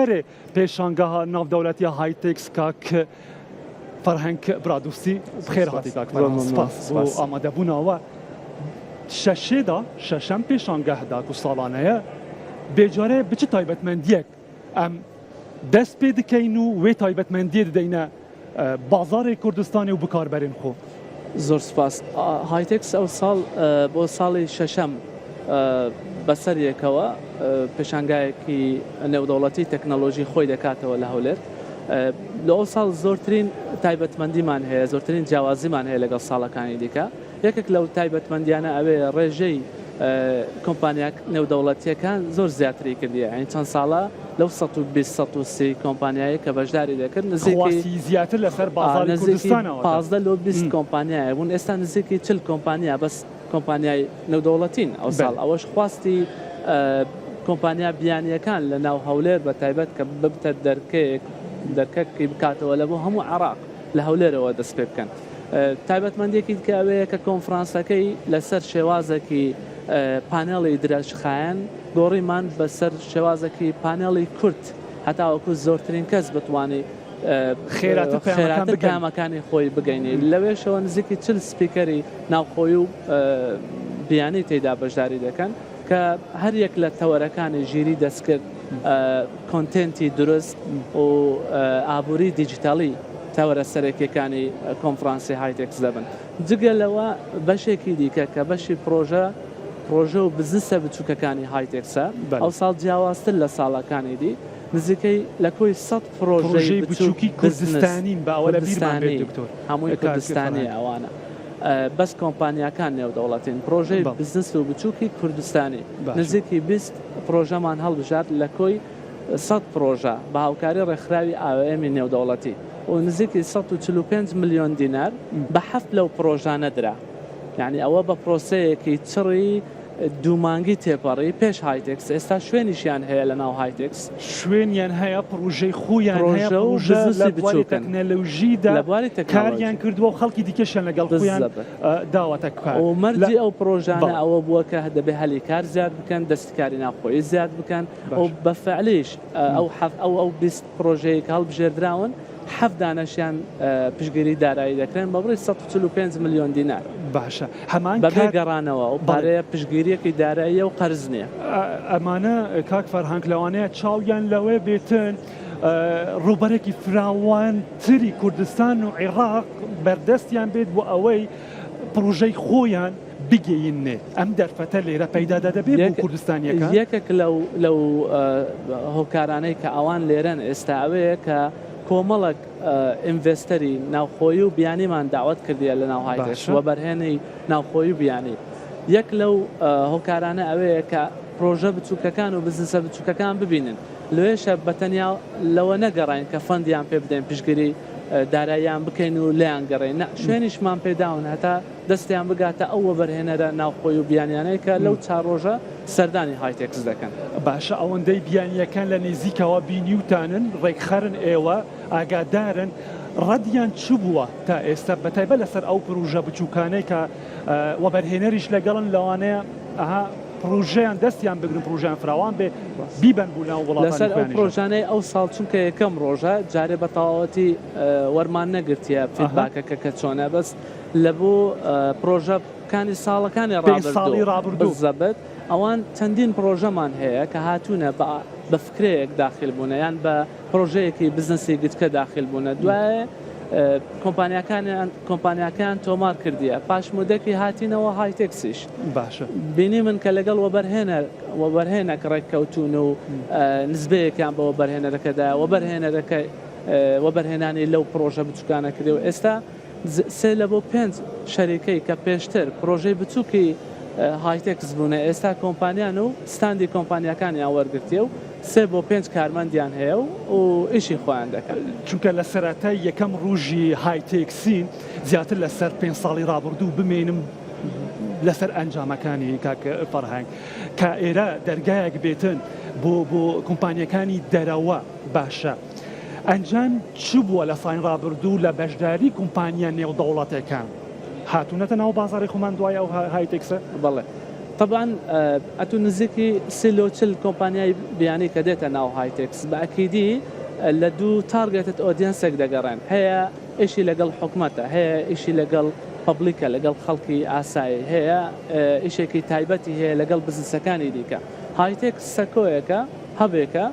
ڕێکخەرێ پێشانگەها ناودەولەتیە هایتێکس کاک فەرهەنگ برادوستی بخێر هاتی کاک فەرهەنگ سپاس بۆ ئامادەبوونەوە شەشێدا شەشەم پێشانگەهدا کو ساڵانەیە بێجارێ بچ تایبەتمەندیەک ئەم دەست پێ دکەین و وێ تایبەتمەندیە ددەینە بازاڕی کوردستانی و بکاربەرێن خۆ. زۆر سوپاس. هایتێکس ئەو ساڵ بۆ ساڵی شەشەم بەسەر یەکەوە پێشانگایەکی نێودەوڵەتی تەکنەلۆژی خۆی دەکاتەوە لە هەولێر. لە ئەو ساڵ زۆرترین تایبەتمەندیمان هەیە، زۆرترین جیاوازیمان هەیە لەگەڵ ساڵەکانی دیکە. یەکێک لەو تایبەتمەندیانە ئەوەیە ڕێژەی کۆمپانیا نێودەوڵەتییەکان زۆر زیاتری کردیە، یانی چەند ساڵە لەو 120 130 کۆمپانیایەی کە بەشداری دەکرد نزیکی خواستی زیاتر لەسەر بازاڕی نزیکی کوردستانەوە دە. 15 لۆ 20 کۆمپانیایە بوون، ئێستا نزیکی 40 کۆمپانیا بەس کۆمپانیای نێودەوڵەتین ئەو ساڵ، بەلێ. ئەوەش خواستی کۆمپانیا بیانییەکان لە ناو هەولێر بە تایبەت کە ببتە دەرکەیەک دەرکەکی بکاتەوە لە بۆ هەموو عێراق لە هەولێرەوە دەست پێ بکەن. تایبەتمەندیەکی دیکە ئەوەیە کە کۆنفرانسەکەی لەسەر شێوازێکی پانێڵی درێژخایەن گۆڕیمان بەسەر شێوازێکی پانێڵی کورت هەتاوەکو زۆرترین کەس بتوانی خێراتر خێراتر پەیامەکانی خۆی بگەینی لەوێشەوە نزیکی 40 speaker ی ناوخۆی و بیانی تێدا بەشداری دەکەن کە هەر یەک لە تەوەرەکانی ژیری دەستکرد، content ی دروست و ئابووری دیجیتاڵی تەوەرە سەرەکییەکانی کۆنفرانسی هایتێکس دەبن. جگە لەوە بەشێکی دیکە کە بەشی پرۆژە پرۆژە و بزنسە بچووکەکانی هایتێکسە، ئەوساڵ جیاوازتر لە ساڵەکانی دی نزیکەی لە کۆی 100 پرۆژەی بچووکی کوردستانین با ئەوە لە بیرمان بێت دکتۆر هەمووی کوردستانییە ئەوانە. بەس کۆمپانیاکان نێودەوڵەتین، پرۆژەی بزنس و بچووکی کوردستانی نزیکی 20 پرۆژەمان هەڵبژارد لە کۆی 100 پرۆژە بە هاوکاری ڕێکخراوی IOM ی نێودەوڵەتی و نزیکی 145 ملیۆن دینار بە حەفت لەو پرۆژانە درا. یانی ئەوە بە پرۆسەیەکی چڕی دوو مانگی تێپەڕی پێش هایتێکس، ئێستا شوێنیشیان هەیە لە ناو هایتێکس. شوێنیان هەیە، پڕۆژەی خۆیان هەیە، پڕۆژە و پڕۆژە لە بزنسی بواری بچووکن تەکنەلۆژیدا لە بواری کاریان تەکنەلۆژی. کردووە و خەڵکی دیکەشیان لەگەڵ خۆیان بالزبط. داوەتە کار. و لە مەرجی ئەو پڕۆژانە بەڵێ. ئەوە بووە کە دەبێ هەلی کار زیاد بکەن، دەستی کاری ناوخۆیی زیاد بکەن و باشە. بە فعلیش ئەو حەف ئەو ئەو 20 پڕۆژەیەی کە هەڵبژێردراون حەفت دانەشیان پشتگیری دارایی دەکرێن بە بڕی 145 ملیۆن دینار. باشە هەمان بەبێ کات گەڕانەوە ئەو بەڵێ. پارەیە پشتگیرییەکی داراییە و قەرز نییە. ئەمانە کاک فەرهەنگ لەوانەیە چاویان لەوێ بێتن ڕووبەرێکی فراوانتری کوردستان و عێراق بەردەستیان بێت بۆ ئەوەی پڕۆژەی خۆیان بگەینێ ئەم دەرفەتە لێرە پەیدا دەبێ بۆ کوردستانیەکان؟ یەکێک لەو لەو هۆکارانەی کە ئەوان لێرەن ئێستا ئەوەیە کە کۆمەڵێک investor ی ناوخۆیی و بیانیمان داوەت کردیە لە ناو هایتێکس وەبەرهێنی ناوخۆیی و بیانی یەک لەو هۆکارانە ئەوەیە کە پرۆژە بچووکەکان و بزنسە بچووکەکان ببینن لەوێشە بە تەنیا لەوە نەگەڕاین کە fund یان پێ بدەین پشتگیری داراییان بکەین و لێیان گەڕێین نا شوێنیشمان پێداون هەتا دەستیان بگاتە ئەو وەبەرهێنەرە ناوخۆی و بیانیانەی کە لەو چار ڕۆژە سەردانی هایتێکس دەکەن. باشە ئەوەندەی بیانییەکان لە نزیکەوە بینیوتانن، ڕێکخەرن ئێوە، ئاگادارن، ڕەدیان چ بووە تا ئێستا بەتایبەت لەسەر ئەو پروژە بچووکانەی کە وەبەرهێنەریش لەگەڵن لەوانەیە ئەها پروژەیان دەستیان بگرن پروژەیان فراوان بێ بیبەن بو ناو وڵاتانی لەسەر ئەو خۆیانیشە. پرۆژانەی ئەو ساڵ چونکە یەکەم ڕۆژە جارێ بە تەواوەتی وەرمان نەگرتیە feedback ەکە کە چۆنە بەس لە بۆ پرۆژە کانی ساڵەکانی پێنج ساڵی ڕابردوو ڕابردوو. بزەبت ئەوان چەندین پرۆژەمان هەیە کە هاتوونە بە بە فکرەیەک داخیل بوونە یان بە پرۆژەیەکی بزنسی گچکە داخیل بوونە دوایێ کۆمپانیاکانیان کۆمپانیاکەیان تۆمار کردیە پاش مودەکی هاتینەوە هایتێکسیش باشە. بینیمن کە لەگەڵ وەبەرهێنەر وەبەرهێنەک ڕێککەوتوون و نسبەیەکیان بە وەبەرهێنەرەکە دایە وەبەرهێنەرەکە وەبەرهێنانی لەو پرۆژە بچوکانە کردی و ئێستا سێ لە بۆ پێنج شەریکەی کە پێشتر پرۆژەی بچوکی هایتێکس بوونە ئێستا کۆمپانیان و ستاندی کۆمپانیاکانیان وەرگرتیە و سێ بۆ پێنج کارمەندیان هەیە و ئیشی خۆیان دەکەن. چونکە لە سەرەتای یەکەم ڕوژی هایتێکسین زیاتر لە سەر پێنج ساڵی ڕابردوو بمێنم لەسەر ئەنجامەکانی کاک فەرهەنگ کە ئێرە دەرگایەک بێتن بۆ بۆ کۆمپانیەکانی دەرەوە باشە ئەنجام چ بووە لە ساڵی ڕابردوو لە بەشداری کۆمپانیا نێودەوڵەتەکان هاتوونەتە ناو بازاڕی خۆمان دوای ئەو هایتێکسە؟ بەڵێ. تەبعەن ئەتوو نزیکی سی لۆ 40 کۆمپانیای بیانی کە دێتە ناو هایتێکس بە ئەکیدی لە دوو targeted audience ێک دەگەڕێن هەیە ئیشی لەگەڵ حکومەتە هەیە ئیشی لەگەڵ public ە لەگەڵ خەڵکی ئاسایی هەیە ئیشێکی تایبەتی هەیە لەگەڵ بزنسەکانی دیکە هایتێکس سەکۆیەکە hub ێکە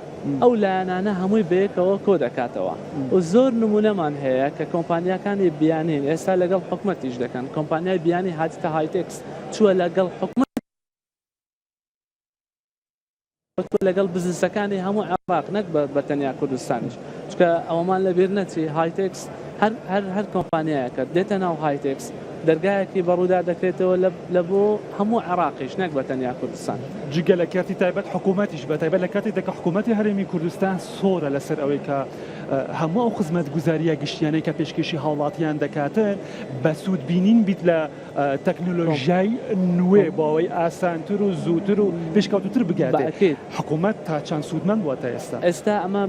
ئەو لایەنانە هەمووی بەیەکەوە کۆ دەکاتەوە و زۆر نمونەمان هەیە کە کۆمپانیاکانی بیانین ئێستا لەگەڵ حکومەت ئیش دەکەن کۆمپانیای بیانی هاتیتە هایتێکس چووە لەگەڵ حکومەت لەگەڵ بزنسەکانی هەموو عێراق نەک بە تەنیا کوردستانیش چونکە ئەوەمان لەبیر نەچی هایتێکس هەر هەر هەر کۆمپانیایەکە دێتە ناو هایتێکس دەرگایەکی بەڕوودا دەکرێتەوە لە بۆ هەموو عێراقیش نەک بە تەنیا کوردستان. جگە لە کەرتی تایبەت حکوومەتیش بە تایبەت لە کاتێکدا کە حکوومەتی هەرێمی کوردستان سۆرە لەسەر ئەوەی کە هەموو ئەو خزمەتگوزارییە گشتیانەی کە پێشکێشی هاوڵاتیان دەکاتن بە سوود بینین بیت لە تەکنۆلۆژیای نوێ بۆ ئەوەی ئاسانتر و زووتر و پێشکەوتووتر بگاتێ حکوومەت تا چەند سوودمەند بووە تا ئێستا؟ ئێستا ئەمە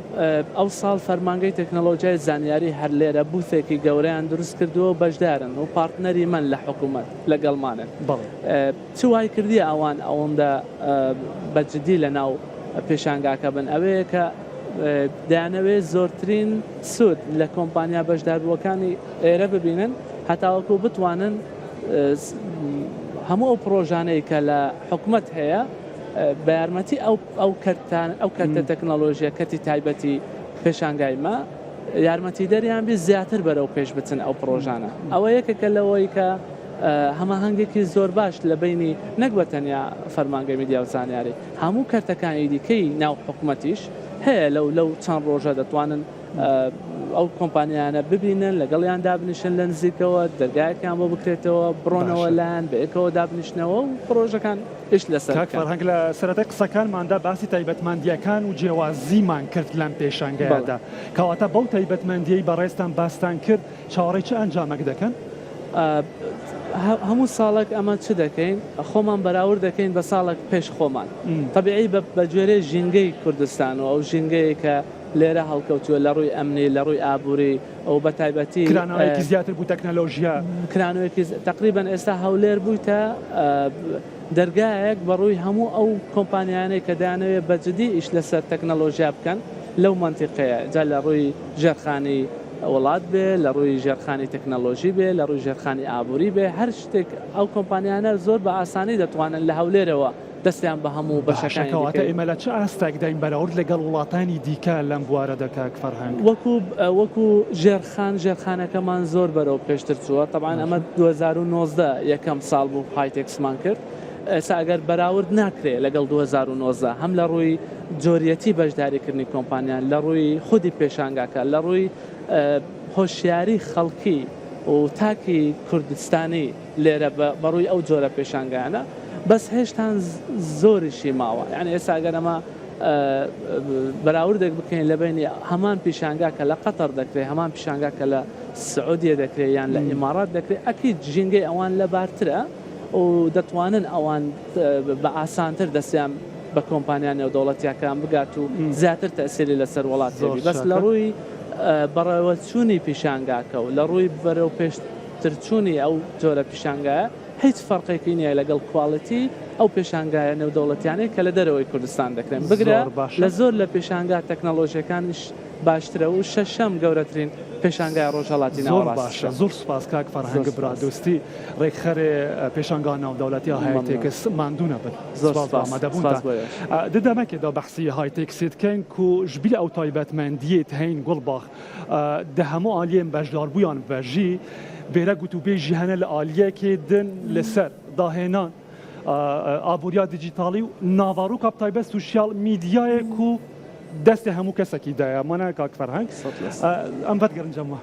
ئەوساڵ فەرمانگەی تەکنەلۆژیای زانیاری هەر لێرە booth ێکی گەورەیان دروست کردووە و بەشدارن و partner ی مەن لە حکوومەت لەگەڵمانن. چ وای کردیە ئەوان ئەوەندە بە جدی لە ناو پێشانگاکە بن ئەوەیە کە دەیانەوێت زۆرترین سوود لە کۆمپانیا بەشداربووەکانی ئێرە ببینن هەتاوەکو بتوانن هەموو ئەو پڕۆژانەی کە لە حکومەت هەیە بە یارمەتی ئەو ئەو کەرتان ئەو کەرتە تەکنەلۆژیە کەرتی تایبەتی پێشانگای مە یارمەتیدەریان بێ زیاتر بەرەو پێش بچن ئەو پڕۆژانە ئەوە یەکێکە لەوەی کە هەماهەنگێکی زۆر باش لە بەینی نەک بە تەنیا فەرمانگەی میدیا و زانیاری هەموو کەرتەکانی دیکەی ناو حکومەتیش هەیە لەو لەو چەند ڕۆژە دەتوانن ئەو کۆمپانیانە ببینن لەگەڵیان دابنیشن لە نزیکەوە دەرگایەکیان بۆ بکرێتەوە بڕۆنەوە لایان بەیەکەوە دابنیشنەوە و پڕۆژەکان ئیش لەسەر کاک بکەن. فەرهەنگ لە سەرەتای قسەکانماندا باسی تایبەتمەندییەکان و جیاوازیمان کرد لەم بەڵێ. پێشانگایەدا، کەواتە بەو تایبەتمەندییەی بەڕێزتان باستان کرد چاوەڕێی چ ئەنجامەک دەکەن؟ هەموو ساڵێک ئەمە چ دەکەین خۆمان بەراورد دەکەین بە ساڵێک پێش خۆمان تەبیعی بە گوێرەی ژینگەی کوردستان و ئەو ژینگەیە کە لێرە هەڵکەوتووە لە ڕووی ئەمنی لە ڕووی ئابووری و بە تایبەتی کرانەوەیەکی زیاتر بوو تەکنەلۆژیا. کرانەوەیەکی تەقریبەن ئێستا هەولێر بوویتە دەرگایەک بە ڕووی هەموو ئەو کۆمپانیانەی کە دەیانەوێت بە جدی ئیش لەسەر تەکنەلۆژیا بکەن لەو مەنتیقەیە جا لە ڕووی ژێرخانی وڵات بێ لە ڕووی ژێرخانی تەکنەلۆژی بێ لە ڕووی ژێرخانی ئابووری بێ هەر شتێک ئەو کۆمپانیانە زۆر بە ئاسانی دەتوانن لە هەولێرەوە دەستیان بە هەموو باشە بەشەکانی کەواتە دیکەی ئێمە لە چ ئاستێکداین بەراورد لەگەڵ وڵاتانی دیکە لەم بوارەدا کاک فەرهەنگ؟ وەکو وەکو ژێرخان ژێرخانەکەمان زۆر بەرەو پێشتر چووە تەبعەن ئەمە باشە. 2019 یەکەم ساڵ بوو هایتێکسمان کرد ئێستا ئەگەر بەراورد ناکرێ لەگەڵ 2019 هەم لە ڕووی جۆریەتی بەشداریکردنی کۆمپانیا لە ڕووی خودی پێشانگاکە لە ڕووی هۆشیاری خەڵکی و تاکی کوردستانی لێرە بە ڕووی ئەو جۆرە پێشانگایانە بەس هێشتان زۆریشی ماوە یعنی ئێستا ئەگەر ئەمە بەراوردێک بکەین لە بینی هەمان پیشانگا کە لە قەتەر دەکرێت هەمان پیشانگا کە لە سعودیە دەکرێت یان لە ئیمارات دەکرێت ئەکید ژینگەی ئەوان لەبارترە و دەتوانن ئەوان بە ئاسانتر دەستیان بە کۆمپانیا نێودەوڵەتیەکان بگات و زیاتر تەسیری لەسەر وڵات هەبی بەس لە ڕووی بەڕێوەچوونی پیشانگاکە و لە ڕووی بەرەو پێشترچوونی ئەو جۆرە پیشانگایە هیچ فەرقێکی نییە لەگەڵ quality ئەو پێشانگایە نێودەوڵەتیانەی کە لە دەرەوەی کوردستان دەکرێن بگرە لە زۆر لە پێشانگا تەکنەڵۆژیەکانیش باشترە و شەشەم گەورەترین پێشانگای ڕۆژهەڵاتی زۆر باشە ناوەڕاستیشە. زۆر سوپاس کاک زۆر فەرهەنگ سوپاس. برادۆستی ڕێکخەرێ پێشانگا ناودەولەتیا مەمنون. هایتێکس ماندوو نەبن زۆر سوپاس بۆ سوپاس. سوپاس ئامادەبوونتان بۆ ئێوەش. د دەمەکێ دا بەحسی هایتێکسێ دکەین کو ژ بیل ئەو تایبەتمەندیێت هەین گوڵباخ د هەموو ئالیێن بەشداربوویان ڤەژی بێرە گوتوبێژی هەنە لە ئالیەکێ دن لەسەر داهێنان ئابووریا دیجیتاڵی و ناڤاروکا بتایبەت سوشیال میدیایێ کو دەستێ هەموو کەسەکی دایە مانە کاک فەرهەنگ ئەم ڤەدگەرن جەم وە.